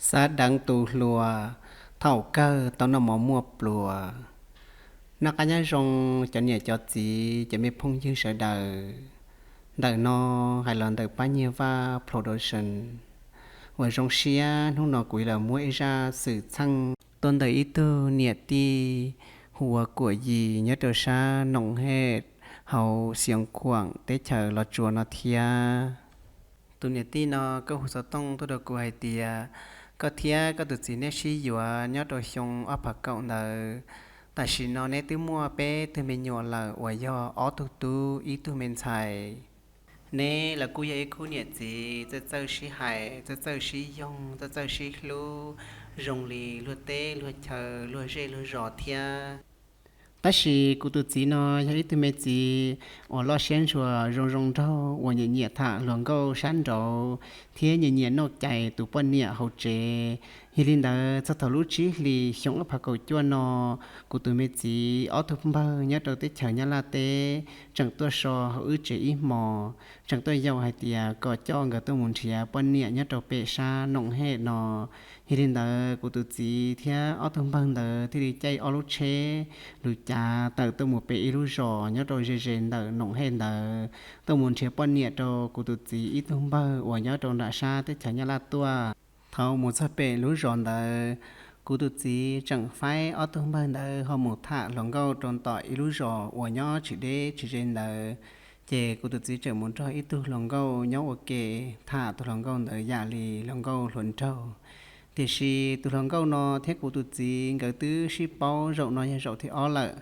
Xav deev tus hluas, thaum kawg tau noj mov muaj pluas. Noj qab nyob zoo cov niam cov txiv, cov me phooj ywg sawv daws. Ntawm no hais los ntawm Pab Nyiag Vaj Production. Uas zoo siab hnub no kuv yuav los muab ib zaj xwm txheej tuaj ntawm ib tug niam tij hu ua Kuam Yis nyob rau sab Noom Hej hauv Xeev Khuam teb chaws Los Tsuas no thiab. Tus niam tij no kuj hu xov tooj tuaj rau kuv hais tias koj thiab koj tus txiv neb sib yuav nyob rau xyoo ob phav kaum ntawd. Tam sim no neb twb muaj peb tug me nyuam lawm uas yog ob tug tub ib tug me ntxhais. Neb los kuj yog ib khub niam txiv txawj txawj sib hais, txawj txawj sib yoog, txawj txawj sib hlub, zoo li luag teb luag chaw, luag zej luag zos thiab. Tab sis kuv tus txiv no yog ib tug me txiv uas loj siab ntsuas zoo zoo nraug uas nyiam nyiam tham hluas nkauj sab nraud thiab nyiam nyiam noj cais tus poj niam hauv tsev. Yog li ntawd txog thaum lub tsib hlis xyoo ob phav kaum cuaj no, kuv tus me txiv ob tug npawg nyob rau teb chaws Nyab Laj teb tseem tuaj so hauv wb tsev ib hmos, tseem tuaj yaum hais tias kom coj nkawd tuaj mus nrhiav poj niam nyob rau pem sab Noom Hej no. Yog li ntawd kuv tus txiv thiab ob tug npawg ntawd thiaj li caij ob lub tsheb lus cav tawm tuaj mus pem ib lub zos nyob rau ze ze ntawm Noom Hej ntawd, tuaj mus nrhiav poj niam rau kuv tus txiv ib tug npawg uas nyob rau nram sab teb chaws Nyab Laj tuaj. Thaum mus txog pem lub zos ntawd, kuv tus txiv tseem faib ob tug npawg ntawd ho mus tham hluas nkauj rau tom ib lub zos uas nyob tsis deb tsis ze ntawd. Ces kuv tus txiv tseem mus nrog ib tug hluas nkauj nyob ua ke, tham tus hluas nkauj ntawd yam li hluas nkauj hluas nraug. Tiam sis tus hluas nkauj no thiab kuv tus txiv nkawd twb sib paub zaum no yog zaum thib ob lawm.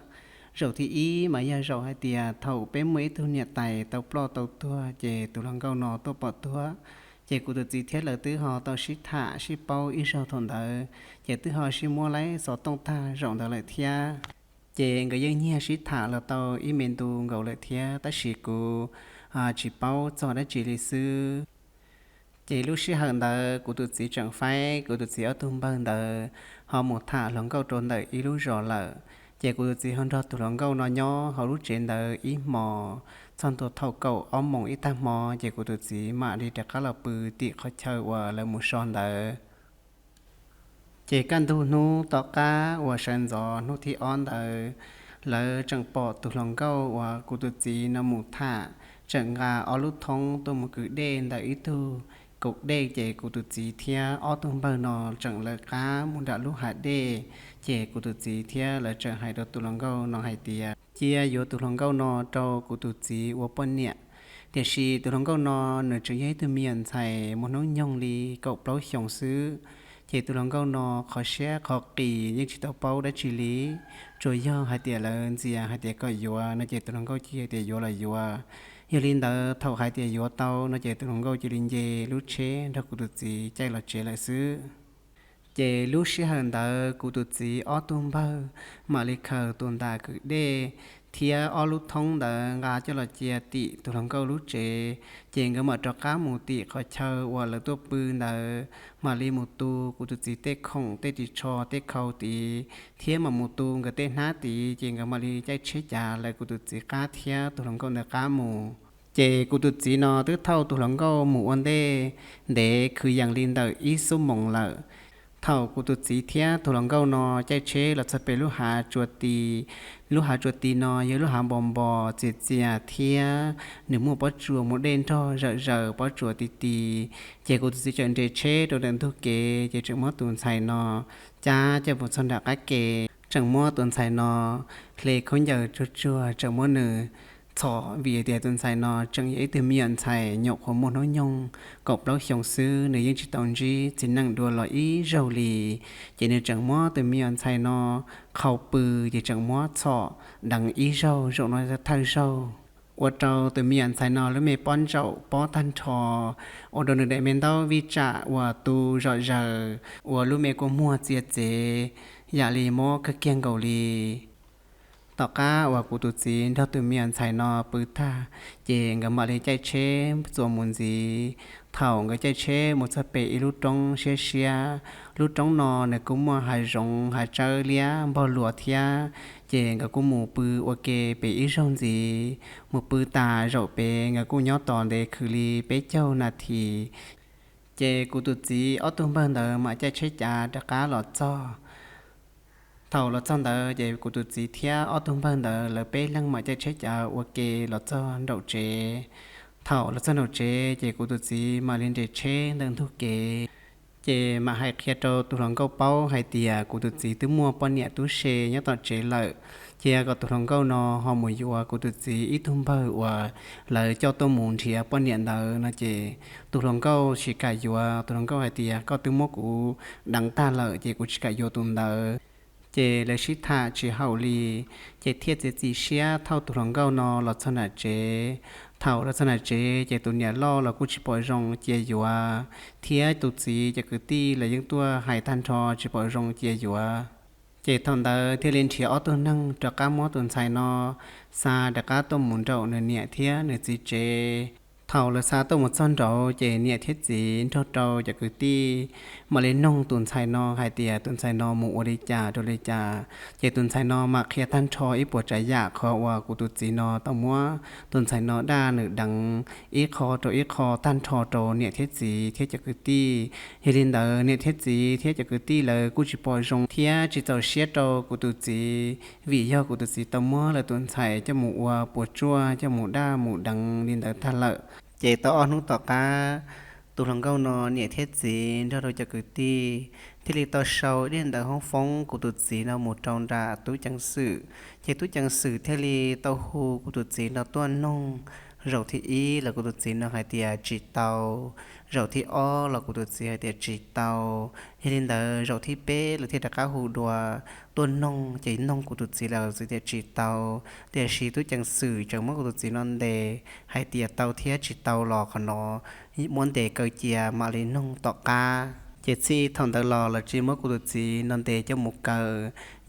Zaum thib ib mas yog zaum hais tias thaum peb muaj ib tug niam tais tau ploj tau tuag ces tus hluas nkauj no tuaj pom tuag. Ces kuv tus txiv thiab lawv twb ho tau sib tham sib paub ib zaug thaum ntawd, ces twb ho sib muab laib xov tooj tag zaum ntawd lawm thiab. Ces nkawd yeej nyiag sib tham los tau ib me ntu nkaus lawm thiab, tab sis kuv tsis paub txog dab tsi li xwb. Ces lub sij hawm ntawd kuv tus txiv tseem faib kuv tus txiv ob tug npawg ntawd ho mus tham hluas nkauj rau ntawm ib lub zos lawm. Ces kuv tus txiv ho nrog tus hluas nkauj no nyob hauv lub tsev ntawd ib hmos, txog ntua thaum kaum ob moos ib tag hmo ces kuv tus txiv mam li rov qab los pw tim qhov chaw uas lawv mus so ntawd. Ces kaj ntug hnub tom qab uas sawv ntxov hnub thib ob ntawd, lawv tseem pom tus hluas nkauj uas kuv tus txiv no mus tham tseem nqa ob lub thoob tuaj mus kwv dej ntawm ib tug kaum dej, ces kuv tus txiv thiab ob tug npawg no tseem lawv qab mus nram lub hav dej. Ces kuv tus txiv thiab lawv tseem hais rau tus hluas nkauj no hais tias cia yuav tus hluas nkauj no rau kuv tus txiv ua poj niam. Tiam sis tus hluas nkauj no nws tseem yog ib tug me nyuam ntxhais muaj hnub nyoog li kaum plaub xyoos xwb. Ces tus hluas nkauj no qhov siab qhov qis yeej tsis tau paub dab tsi li, tsuas yog hais tias lawv ntxias hais tias kom yuav no ces tus hluas nkauj cia hais tias yuav los yuav. Yog li ntawd thaum hais tias yuav tau no ces tus hluas nkauj cia li nce lub tsheb nrog kuv tus txiv caij los tsev lawm xwb. Ces lub sij hawm ntawd kuv tus txiv ob tug npawg mam li khaws tus ntas kwv dej thiab ob lub thoob ntawd nqa coj los cia tim tus hluas nkauj lub tsev. Ces nkawd mam rov qab mus tim qhov chaw uas lawv tuaj pw ntawd, mam li mus tu kuv tus txiv tej khoom tej ris tsho tej khau tid, thiab mam mus tu nkawd tej hnab tid, ces nkawd mam li caij tsheb cav lawv kuv tus txiv qab thiab tus hluas nkauj ntawd qab mus. Ces kuv tus txiv no twb thauj tus hluas nkauj mus ua ntej ntev kwv yees li ntawm ib xuab moos lawm. Thaum kuv tus txiv thiab tus hluas nkauj no caij tsheb los txog pem lub hav tsua ti, lub hav tsua ti no yog lub hav npos npos txias txias thiab nws muaj pob tsuas muaj dej nrog zawm zaws pob tsuas ti ti. Ces kuv tus txiv tseem nres tsheb rau ntawm ntug kev, ces tseem muab tus ntxhais no cab coj mus txog nram qab ke, tseem muab tus ntxhais no hle khaub ncaws tsuag tsuag, tseem muab nws txhom vim tias tus ntxhais no tseem yog ib tug me nyuam ntxhais nyuam qhuav muaj hnub nyoog kaum plaub xyoo xwb, nws yeej tsis tau ntsib txiv neej dua los ib zaug li. Ces nws tseem muab tus me nyuam ntxhais no qhau pw, ces tseem muab txhom deev ib zaug zaum no thawj zaug, ua rau tus me nyuam ntxhais no lub me pob ntsaum pob tag nrho, ua rau nws daim me ntaub vij tsam uas tu zom zaws, ua lub me kua muag txia txev yam li mob kawg kiag nkaus li. Tom qab uas kuv tus txiv nrog tus me nyuam ntxhais no pw tag, ces nkawd mam li caij tsheb txuas mus ntxiv. Thaum nkawd caij tsheb mus txog pem ib lub roob siab siab, lub roob no nws kuj muaj hav zoov hav tsawb liab npog luas thiab. Ces nkawd kuj mus pw ua ke pem ib zaug ntxiv. Mus pw tas zaum pem nkawd kuj nyob tos ntev khwv li peb caug nas this. Ces kuv tus txiv ob tug npawg ntawd mam caij tsheb cav rov qab los txog. Thaum los txog ntawd ces kuv tus txiv thiab ob tug npawg ntawd lawv peb leeg mam caij tsheb cav ua ke los txog nraum tsev. Thaum los txog nraum tsev ces kuv tus txiv mam li nres tsheb ntawm ntug kev, ces mam hais qhia rau tus hluas nkauj paub hais tias kuv tus txiv twb muaj poj niam tub se nyob tom tsev lawm, cia kom tus hluas nkauj no ho mus yuav kuv tus txiv ib tug npawg uas lawv coj tuaj mus nrhiav poj niam ntawd no ces tus hluas nkauj tsis kam yuav. Tus hluas nkauj hais tias, koj twb muab kuv deev tag lawm ces kuv tsis kam yuav tus ntawd. Ces lawv sib tham tsis haum li, ces thiaj txiav txim siab thauj tus hluas nkauj no los txog nram tsev. Thaum los txog nram tsev ces tus niam loj los kuj tsis pom zoo cia yuav, thiab tus txiv cov kwv tij los yeej tuaj hais tag nrho tsis pom zoo cia yuav. Ces thaum ntawd thiaj li nrhiav ob tug neeg rov qab muab tus ntxhais no xa rov qab tuaj mus nraum nws niam thiab nws txiv tsev. Thaum lawv xa tuaj mus txog nraud ces niam thiab txiv nrog rau cov kwv tij mam li noog tus ntxhais no hais tias tus ntxhais no mus ua li cas rau li cas. Ces tus ntxhais no mam qhia tag nrho ib puas tsav yam qhov uas kuv tus txiv no tau muab tus ntxhais no daj nws deev ib qho rau ib qho tag nrho rau niam thiab txiv thiab cov kwv tij. Yog li ntawd niam thiab txiv thiab cov kwv tij lawv kuj tsis pom zoo thiab tsis txaus siab rau kuv tus txiv, vim yog kuv tus txiv tau muab lawv tus ntxhais coj mus ua puas tsuaj coj mus daj mus deev li ntawd tag lawm. Ces tau ob hnub tom qab, tus hluas nkauj no niam thiab txiv nrog rau cov kwv tij thiaj li tau sau ib daim ntawv hoob foob kuv tus txiv no mus rau nram tub ceev xwm. Ces tub ceev xwm thiaj li tau hu kuv tus txiv no tuaj noog. Zaum thib ib los kuv tus txiv no hais tias tsis tau, zaum thib ob los kuv tus txiv hais tias tsis tau. Yog li ntawd zaum thib peb lawv thiaj rov qab hu dua tuaj noog, ces noog kuv tus txiv los txiv tias tsis tau. Tiam sis tub ceev xwm tseem muab kuv tus txiv no ntes hais tias tau thiab tsis tau los qhov no muab ntes kaw cia mam li noog tom qab. Ces txij thaum ntawd los lawv tsis muab kuv tus txiv no ntes coj mus kaw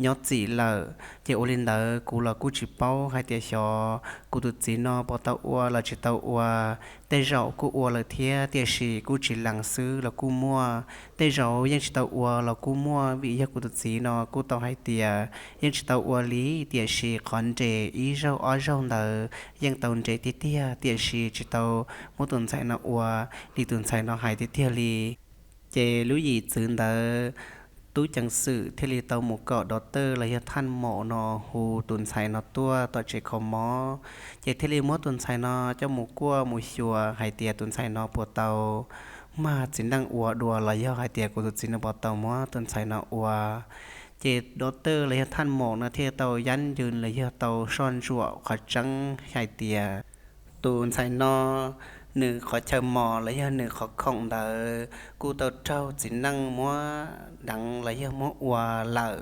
nyob txim lawm. Ces ua li ntawd kuv los kuj tsis paub hais tias xyov kuv tus txiv no puas tau ua los tsis tau ua. Tej zaum kuj ua lawm thiab tiam sis kuj tsis lees xwb los kuj muaj, tej zaum yeej tsis tau ua los kuj muaj, vim yog kuv tus txiv no kuj tau hais tias yeej tsis tau ua li, tiam sis qhov nres ib zaug ob zaug ntawd yeej tau nres tiag tiag, tiam sis tsis tau muab tus ntxhais no ua li tus ntxhais no hais tiag tiag li. Ces lub yim txwv ntawd, tub ceev xwm thiaj li tau mus kom dov tawj los yog thaj maum no hu tus ntxhais no tuaj tom tsev kho mob. Ces thiaj li muab tus ntxhais no coj mus kuaj mus xyuas hais tias tus ntxhais no puas tau mag txiv neej ua dua los yog hais tias kuv tus txiv no puas tau muab tus ntxhais no ua. Ces dov tawj los yog thaj maum no thiaj tau yab ncws los yog tau soj ntsuam qhov tseeb hais tias tus ntxhais no nws qhov chaw mos los yog nws qhov khoom ntawd kuj tau raug txiv neej muab deev los yog muab ua lawm.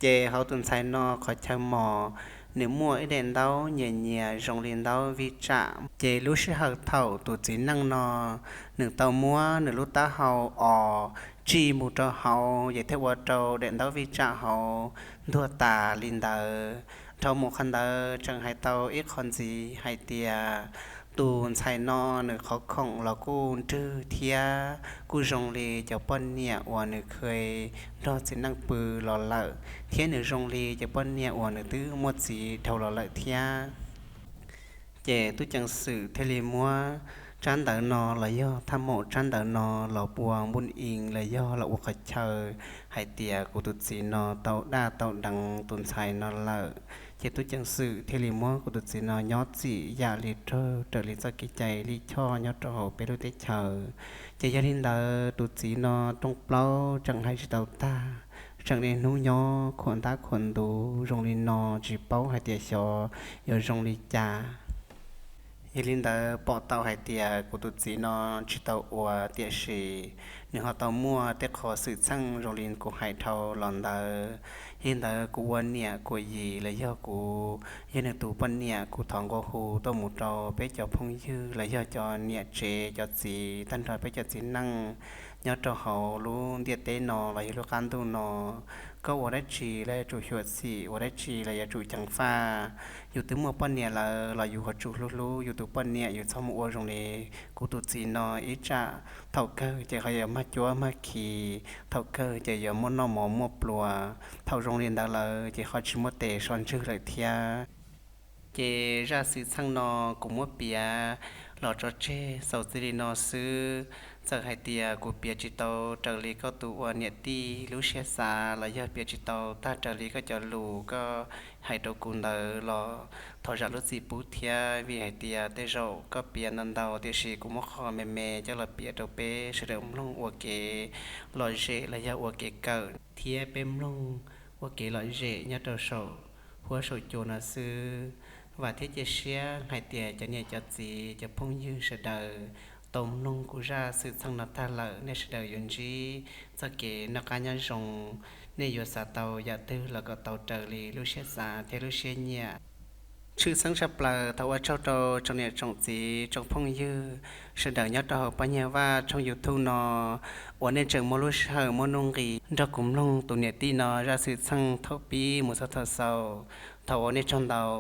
Ces hauv tus ntxhais no qhov chaw mos, nws muaj ib daim ntaub nyias nyias zoo li ntaub vij tsam. Ces lub sij hawm thaum tus txiv neej no nws tau muab nws lub taub hau os tsij mus rau hauv ces thiaj ua rau daim ntaub vij tsam hauv ntuag tas li ntawd. Dhau mus qhov ntawd tseem hais tau ib qho ntxiv hais tias tus ntxhais no nws qhov khoom los kuj nrwg thiab kuj zoo li cov poj niam uas nws kheev nrog txiv neej pw los lawm, thiab nws zoo li cov poj niam uas nws twb muaj txiv dhau los lawm thiab. Ces tub ceev xwm thiaj li muab tsab ntawv no los yog thaj maum tsab ntawv no los ua npun in los yog los ua qhov chaw hais tias kuv tus txiv no tau daj tau deev tus ntxhais no lawm. Ces tub ceev xwm thiaj li muab kuv tus txiv no nyob txim yam li raug raws li txoj kev cai lij choj nyob rau hauv peb lub teb chaws. Ces yog li ntawd tus txiv no rooj plaub tseem hais tsis tau tag, tseem niaj hnub nyob khuam ntab khuam ntuv zoo li no tsis paub hais tias xyov yuav zoo li cas. Yog li ntawd pom tau hais tias kuv tus txiv no tsis tau ua, tiam sis nws ho tau muaj tej qho xwm txheej zoo li kuv hais dhau los ntawd. Yog li ntawd kuv ua niam kuv yim los yog kuv yog nws tus poj niam, kuv thov nqua hu tuaj mus rau peb cov phooj ywg los yog cov niam tsev cov txiv tag nrho peb cov txiv neej nyob rau hauv lub ntiaj teb no los yog lub qab ntuj no. Koj ua dab tsi los yuav tsum xyuam xim, ua dab tsi los yuav tsum ceev faj. Yus twb muaj poj niam lawm los yus yuav tsum hlub hlub yus tus poj niam, yus txhob mus ua zoo li kuv tus txiv no ib tsam thaum kawg ces ho yuav mag cuab mag khi, thaum kawg ces yuav muaj noj mov muaj pluas, thaum zoo li ntawd lawm ces ho tsis muaj tes so ntswg lawm thiab. Ces zaj xwm txheej no kuv muab piav los tso tseg xaus txij li no xwb. Txawm hais tias kuv piav tsis tau raws li koj tus ua niam tij lub siab xav los yog piav tsis tau tag raws li koj cov lus koj hais rau kuv ntawd los thov zam lub txim pub thiab, vim hais tias tej zaum koj piav ntau ntau tiam sis kuv muab qhov me me coj los piav rau peb sawv daws mloog ua kev lom zem los yog ua kev kawm thiab peb mloog ua kev lom zem nyob rau saum huab saum cua no xwb. Vam thiab cia siab hais tias cov niam cov txiv cov phooj ywg sawv daws tau mloog kuv zaj xwm txheej no tag lawm, nej sawv daws yuav ntsib txoj kev noj qab nyob zoo, nej yuav xav tau yam twg los kom tau raws li lub siab xav thiab lub siab nyiam. Tshwj xeeb tshaj plaws thov ua tsaug rau tsoom niam tsoom txiv tsoom phooj ywg sawv daws nyob rau hauv Paj Nyiag Vaj tshooj YouTube no uas nej tseem muaj lub sij hawm muaj nuj nqis nrog kuv mloog tus niam tij no zaj xwm txheej thaum pib mus txog thaum xaus. Thov ua nej tsaug ntau.